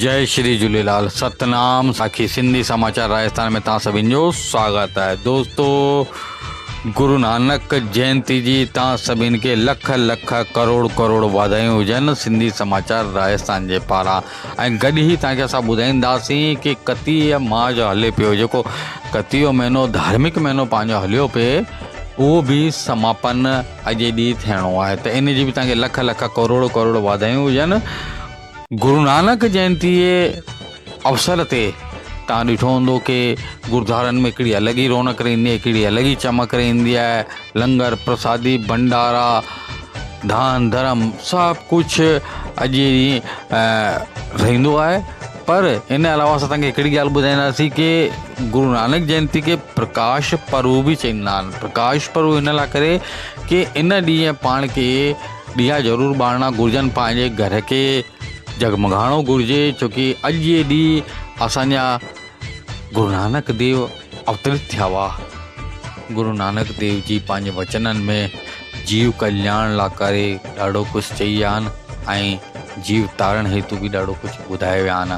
جئي شري جهوليلال ستنام ساکي سنڌي سماچار راجستان ۾ توهان سڀني جو سواگت آهي دوستو گرو نانڪ جينتي جي توهان سڀني کي لک لک ڪروڙ ڪروڙ واڌايون هجن سنڌي سماچار راجستان جي پاران ۽ گڏ ئي توهان کي اسان ٻڌائينداسين ڪي ڪتيء ماهه جو هلي پيو جيڪو ڪتيو مهينو ڌارمڪ مهينو پنهنجو هليو پئي اهو به سماپن اڄ ڏينهن ٿيڻو آهي ته ان جي به توهان کي لک لک ڪروڙ ڪروڙ واڌايون هجن گرو نانڪ جينتي جي اوسر تي توهان ڏٺو هوندو ڪي گردوارن ۾ هڪڙي الڳ ئي رونق رهندي آهي هڪڙي الڳ ئي چمڪ رهندي آهي لنگر پرسادي ڀنڊارا دان ڌرم سڀ ڪجهه اڄ جي ڏينهن رهندو آهي پر ان علاوه اسان توهان کي هڪڙي ڳالهه ٻڌائينداسين ڪي گرو نانڪ جينتي کي پرڪاش پرو به چئيندا آهن پرڪاش پرو ان لاء ڪري ڪي ان ڏينهن پاڻ کي ڏيئا ضرور ٻارڻا گهرجن پنهنجي گهر کي جڳمڳائڻو گهرجي ڇو ڪي اڄ جي ڏينهن اسان جا گرو نانڪ ديو اوترت ٿيا هئا گرو نانڪ ديو جي پنهنجي وچنن ۾ جيو ڪلياڻ لا ڪري ڏاڍو ڪجهه چئي ويا آهن ۽ جيو تارڻ هيتو به ڏاڍو ڪجهه ٻڌائي ويا آهن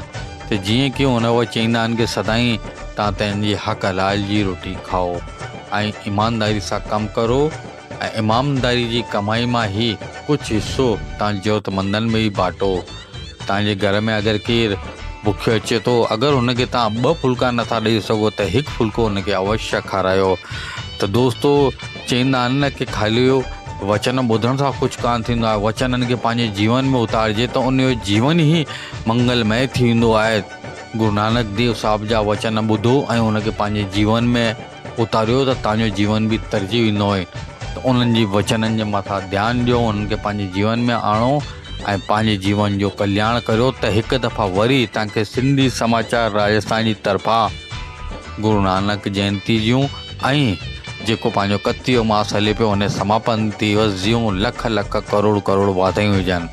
ته جيئن ڪي هن وقت چئيندا آهن ڪي سدائين تان تنهنجي حق حلال جي روٽي کائو ۽ ايمانداري سان ڪم ڪرو ۽ ايمانداري جي ڪمائي مان هي ڪجهه حصو توهان ضرورتمندن ۾ به باٽو. توهان جي گهر ۾ اگر ڪير بکيو اچي ٿو اگر هن کي توهان ٻه ڦلڪا نٿا ڏئي سگهو ته هڪ ڦلڪو هن کي اوشيه کارايو ته دوستو چئيندا آهن نه ڪي خالي وچن ٻڌڻ سان ڪجهه ڪانه ٿيندو آهي وچنن کي پنهنجي جيون ۾ اتارجي ته ان جو جيون ئي منگلمئي ٿي ويندو آهي. گرو نانڪ ديو صاحب جا وچن ٻڌو ۽ ان کي پنهنجي جيون ۾ اتاريو ته توهان جو جيون به ترجي ويندو ۽ ته انهن جي وچنن جي مٿان ڌيان ڏيو انهن کي پنهنجي جيون ۾ آڻو ۽ پنهنجي جيون جو ڪلياڻ ڪريو ته هڪ دفعا وري توهان کي سنڌي سماچار راجسٿان جي طرفان گرو نانڪ جينتي جون ۽ جيڪو پنهنجو ڪتيو ماس هلي پيو ان سماپن ديوس جون لک لک ڪروڙ ڪروڙ واڌايون هجن.